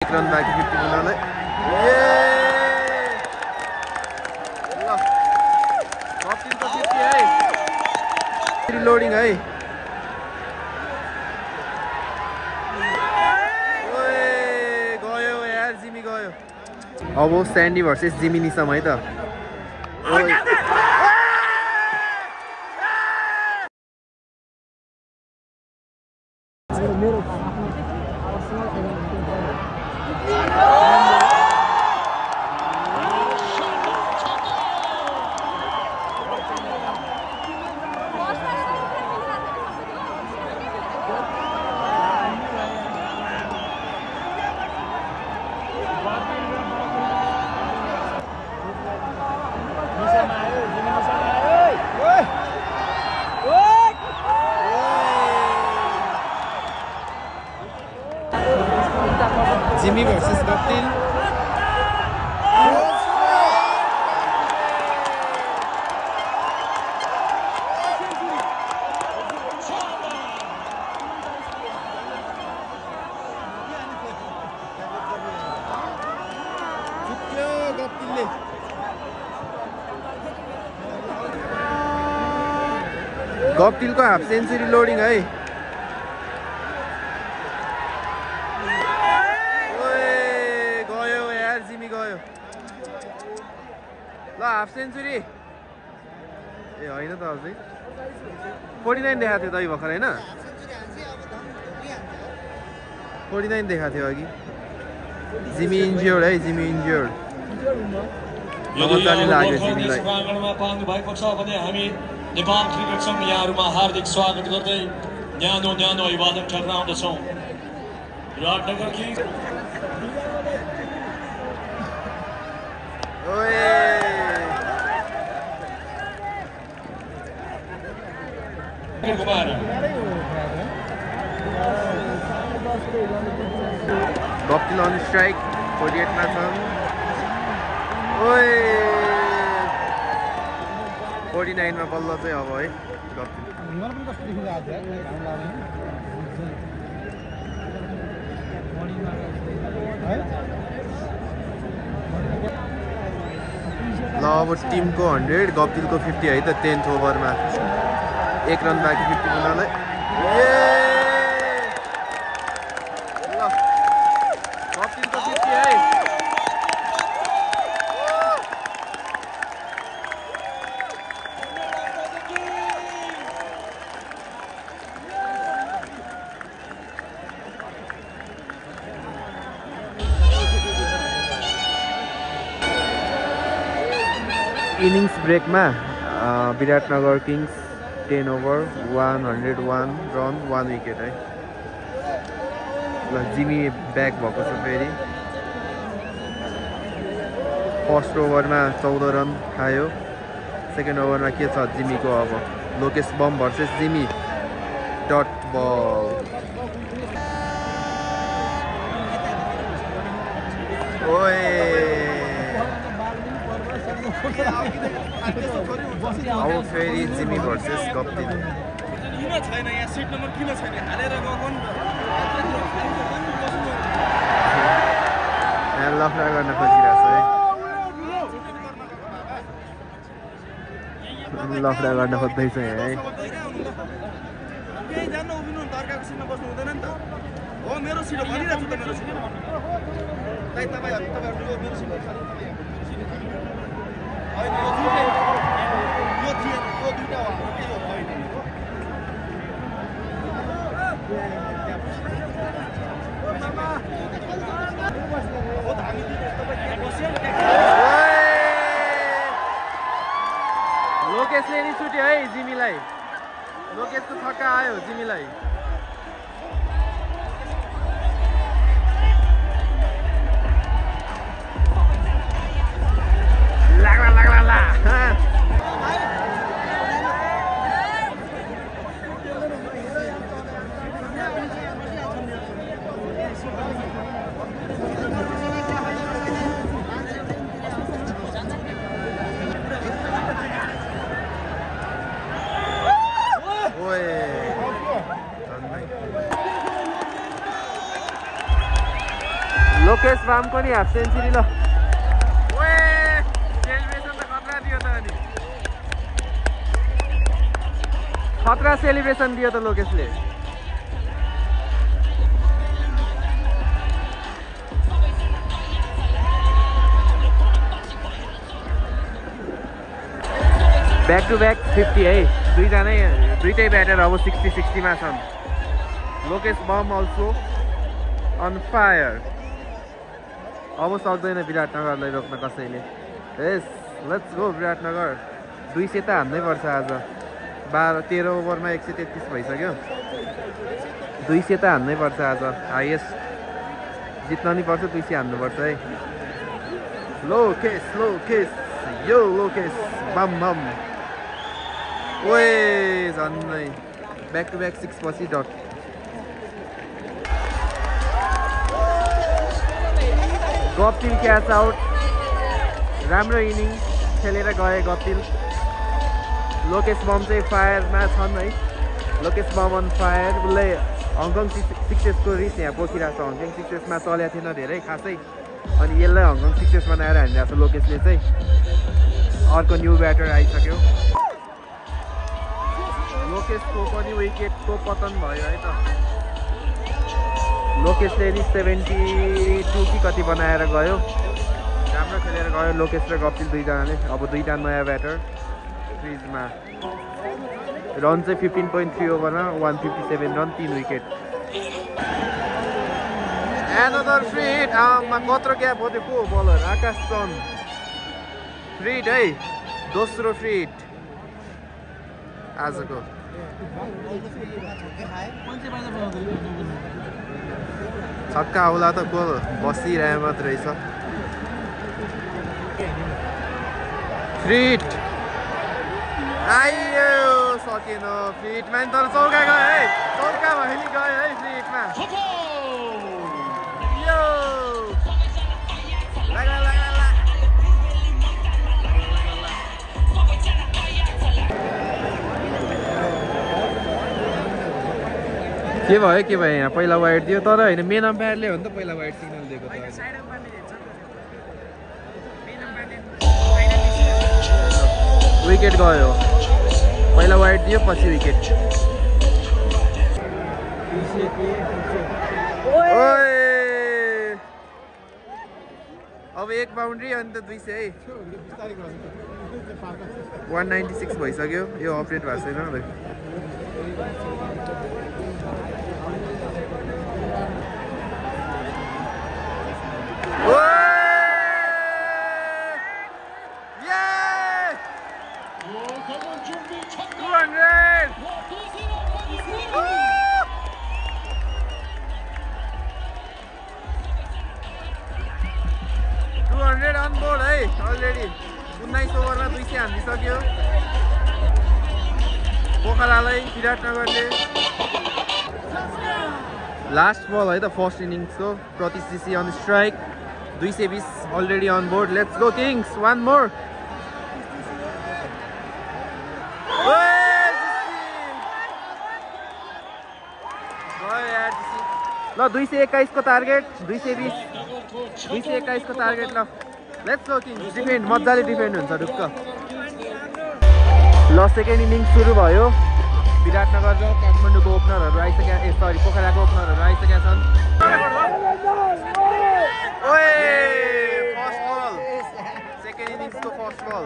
एक रन बाँकी 50 बनाउनलाई ल कप्टिनको 50 है रिलोडिङ है ओए गयो यार जिमी गयो अब स्यान्डी भर्सेस जिमी निसम है त Jimmy versus Goptil. Goptil को हाफ सेन्चुरी लोडिङ है ल हाफ सेन्चुरी ए होइन त अझै 49 देखाएको थियो दही भर्खर होइन 49 देखाएको थियो अघि जिमी इन्ज्योर्ड है जिमी इन्ज्योर्ड नमस्कार लाग्यो जिमीलाई प्राङ्गणमा पाउनु भएको छ भने हामी नेपाल क्रिकेट संघ यहाँहरुमा हार्दिक स्वागत गर्दै न्यानो न्यानो अभिवादन टक्राउँदछौं विराटनगर किङ्स ओए Goptil on strike 48 मा छन् ओए 49 मा बल्ल चाहिँ अब है Goptil ल अब टिमको 100 Goptil को 50 है त 10th ओभरमा एक रन बाँकी 50 बनाउनलाई ल Goptil को 50 है इनिङ्स ब्रेकमा Biratnagar kings 10 over 101 run 1 wicket है ल जिमी ब्याक भएको छ फेरि फर्स्ट ओभरमा 14 रन खायो सेकेन्ड ओभरमा के छ जिमीको अब लोकेश बम भर्सेस जिमी डट बल ओए अब फेरि जिमी भर्सेस Goptil किन छैन यहाँ सिट नम्बर किन छैन हालेर गएको नि यहाँ लफडा गर्न खोजिरहेछ है लफडा गर्न खोज्दैछ यहाँ है केही जान्न उभिनु अर्काको सिटमा बस्नु हुँदैन नि त हो मेरो सिट भनिरहेको छु त मेरो सिट दाइ तपाईहरु मेरो सिट होइन यो थिएन यो दुईटा हो के हो होइन लोकेशले नि छुट्यो है जिमीलाई लोकेशको छक्का आयो जिमीलाई लाग्ला लाग्ला ला ओए लोकेश बामको नि हाफ सेन्चुरी ल ओए सेलिब्रेसन त खतरा दियो त अनि खतरा सेलिब्रेसन दियो त लोकेशले ब्याक टु ब्याक 50 है दुईटै ब्याटर अब 60-60 मा छन् Lokesh Bam also on fire अब सक्दैन विराटनगरलाई रोक्न कसैले यस लेट्स गो विराटनगर 200 त हान्नै पर्छ आज 13 ओभरमा 133 भइसक्यो 200 त हान्नै पर्छ आज हाइएस्ट जित्न नि पर्छ 200 हान्नुपर्छ है लोकेश यो लोकेश बम बम ओए झन्नै ब्याक टु ब्याक 6 पछि डट गप्तिल क्याच आउट राम्रो इनिङ खेलेर गए गप्तिल लोकेश बम चाहिँ फायरमा छन् है लोकेश बम अन फायर उसले हङकङ सिक्सेसको रिस यहाँ पोखिरहेको छ हङकङ सिक्सेसमा चलेको थिएन धेरै खासै अनि यसलाई हङकङ सिक्सेस बनाएर हानिरहेको छ लोकेशले चाहिँ अर्को न्यू ब्याटर आइसक्यो लोकेशको पनि विकेटको पतन भयो है त लोकेशले नि 72 कि कति बनाएर गयो राम्रो खेलेर गयो लोकेश र गप्तिल दुईजनाले अब दुईटा नयाँ ब्याटर क्रिजमा रन चाहिँ 15.3 ओभरमा 157 run 3 wicket another free hit कत्रो ग्याप हो त्यो को बलर आकाश चन्द फ्री हिट है दोस्रो फ्री हिट आजको छक्का आउला त को बसिरहे मात्रै छ फ्री हिट आइयो सकेन फ्री हिटमा तर चौका गयो है चौका भयो नि गयो है फ्री हिटमा यो के भयो यहाँ पहिला वाइड दियो तर होइन मेन अम्पायरले हो नि त पहिला वाइड सिग्नल दिएको त विकेट गयो पहिला वाइड दियो पछि विकेट अब एक बाउन्ड्री अनि त 200 है 196 भइसक्यो यो अपडेट भएको छैन भाइ अलरेडी 19 ओभरमा 200 हानिसक्यो पोखरालाई विराटनगरले लास्ट बल है त फर्स्ट इनिङ्सको प्रति सिसी on strike 220 already on board let's go Kings one more ल 221 को टार्गेट 221 को टार्गेट ल लेट्स गो किङ्स डिफेन्ड मजाले डिफेन्ड हुन्छ ढुक्क ल सेकेन्ड इनिङ सुरु भयो विराटनगर र काठमाडौँको ओपनरहरू आइसकेका पोखराको ओपनरहरू आइसकेका छन् ओए फर्स्ट बल सेकेन्ड इनिङ्सको फर्स्ट बल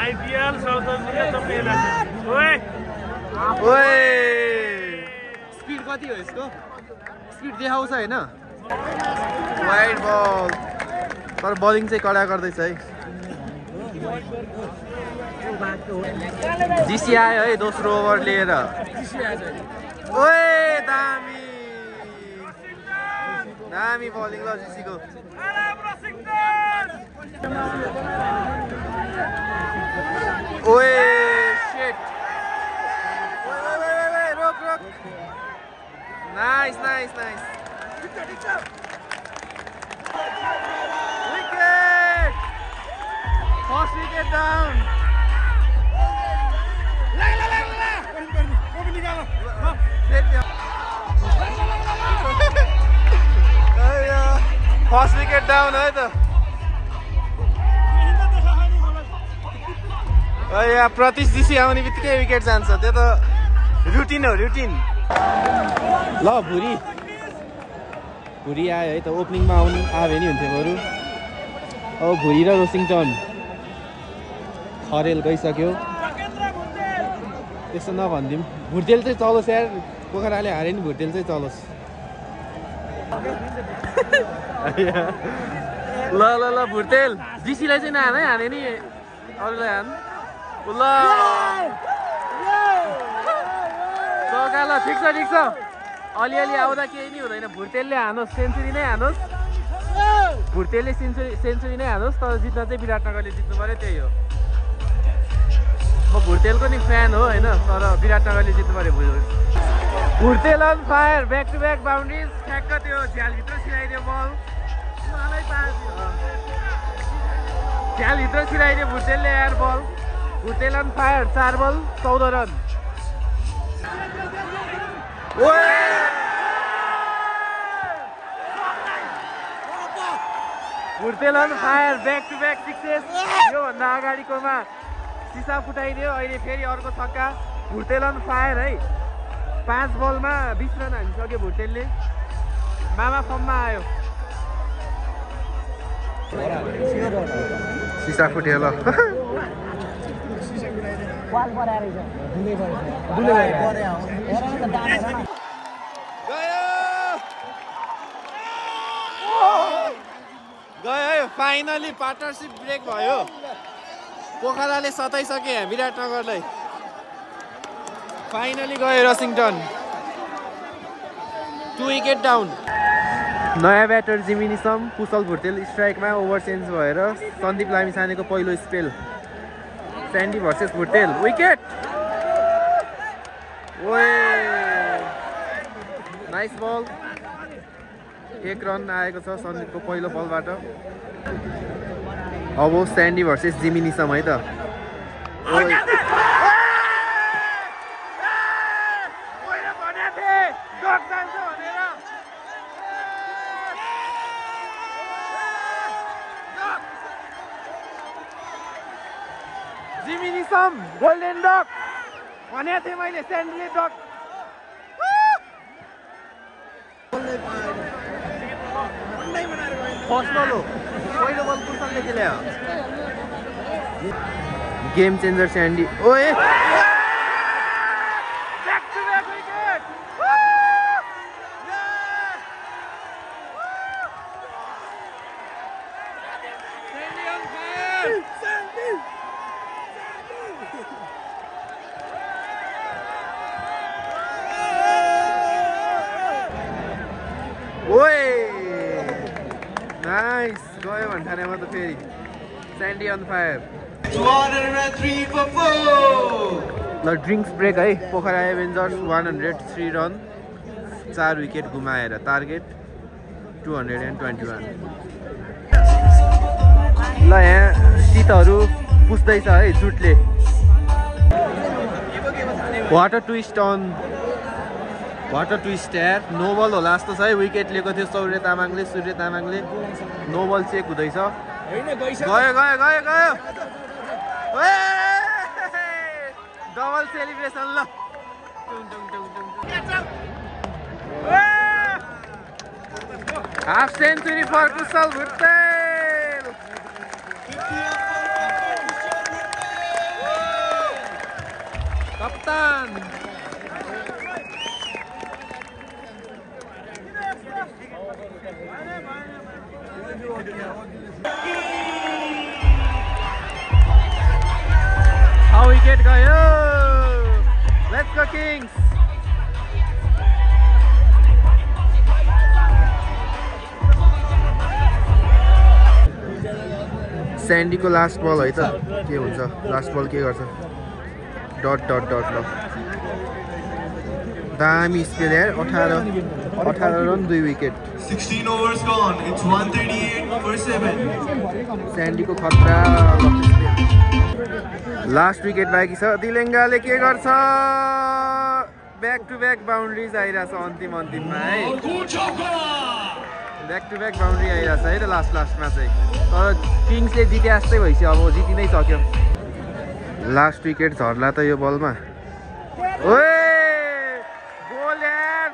आइपिएल ओए ओए स्पिड कति हो यसको स्पिड देखाउँछ हैन वाइड बल तर बलिङ चाहिँ कडा गर्दैछ है जिसी आयो है दोस्रो ओभर लिएर ओए दामी बलिङ ल जिसीको ओए शिट रोक nice wicket first wicket down first wicket down है त यहाँ प्रतीश जीसी आउने बित्तिकै विकेट जान्छ त्यो त रुटिन हो रुटिन ल भुरी आयो है त ओपनिङमा आयो भने हुन्थ्यो बरु अब भुरी र रोसिङटन खरेल गइसक्यो त्यस्तो नभनिदिउँ भुर्तेल चाहिँ चलोस् यार पोखराले हारे नि भुर्तेल चाहिँ चलोस् ल ल ल भुर्तेल जीसीलाई चाहिँ नहान है हाने नि अरूलाई हान ल चौका ल ठिक छ अलिअलि आउँदा केही नि हुँदैन भुर्तेलले हानोस् सेन्चुरी नै हानोस् भुर्तेलले सेन्चुरी नै हानोस् तर जित्न चाहिँ विराटनगरले जित्नु पर्यो त्यही हो म भुर्तेलको नि फ्यान हो होइन तर विराटनगरले जित्नु पर्यो Bhurtel on fire back to back boundaries ठ्याक्क त्यो झ्यालभित्र छिराइदियो बल झ्यालभित्र छिराइदियो भुर्तेलले यार ball Bhurtel on fire 4 ball 14 run Bhurtel on fire back to back sixes योभन्दा अगाडिकोमा सिसा फुटाइदियो अहिले फेरि अर्को छक्का भुर्तेल अन फायर है 5 बलमा 20 रन हानिसक्यो भुर्तेलले मामा फर्ममा आयो सिसा फुट्यो ल गयो फाइनली पार्टनरसिप ब्रेक भयो पोखराले सताइसके विराटनगरलाई फाइनली गयो रसिङटन 2 विकेट डाउन नयाँ ब्याटर जिमिनिसम कुशल भुर्तेल स्ट्राइकमा ओभर चेन्ज भएर सन्दीप लामिछानेको पहिलो spell Sandy versus Bhurtel wicket nice ball 1 run आएको छ सन्दीपको पहिलो बलबाट अब स्यान्डी भर्सेस जिमिनिसम है त जिमिनिसम गोल्डन डक भनेको थिएँ मैले स्यान्डीले डक फर्स्ट बल हो पहिलो बल कुशलले खेल्यो गेम चेन्जर स्यान्डी ओए back to back wicket Sandy on fire Sandy ओए नाइस गयो भन्ठानेमा त फेरि स्यान्डी अन फायर 203 for 4 ल ड्रिङ्क्स ब्रेक है पोखरा एभेन्जर्स 103 रन 4 विकेट गुमाएर टार्गेट 221 ल यहाँ शीतहरू पुस्दैछ है जुटले वाटर ट्विस्ट यार नो बल होला जस्तो छ है विकेट लिएको थियो सूर्य तामाङले नो बल चेक हुँदैछ गयो डबल सेलिब्रेसन ल हाफ सेन्चुरी फर कुशल भुर्तेल कप्तान How wicket gayo? Let's go Kings! Sandy को लास्ट बल है त के हुन्छ लास्ट बल के गर्छ डट ल दामी स्पेल यार 18 run 2 wicket 16 overs gone. It's 138 for 7. Sandy को खतरा लास्ट विकेट बाँकी छ दिलेङ्गाले के गर्छ ब्याक टु ब्याक बाउन्ड्रिज आइरहेछ अन्तिममा है ब्याक टु ब्याक बाउन्ड्री आइरहेछ है त लास्टमा चाहिँ तर किङ्सले जिते जस्तै भइसक्यो अब जिति नै सक्यो लास्ट विकेट झर्ला त यो बलमा ओए गोल यार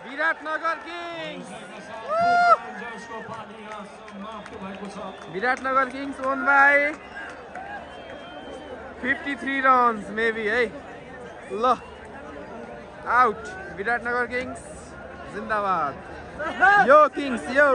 Biratnagar Kings Biratnagar Kings won by 53 runs maybe है ल आउट विराटनगर किङ्स जिन्दाबाद यो किङ्स यो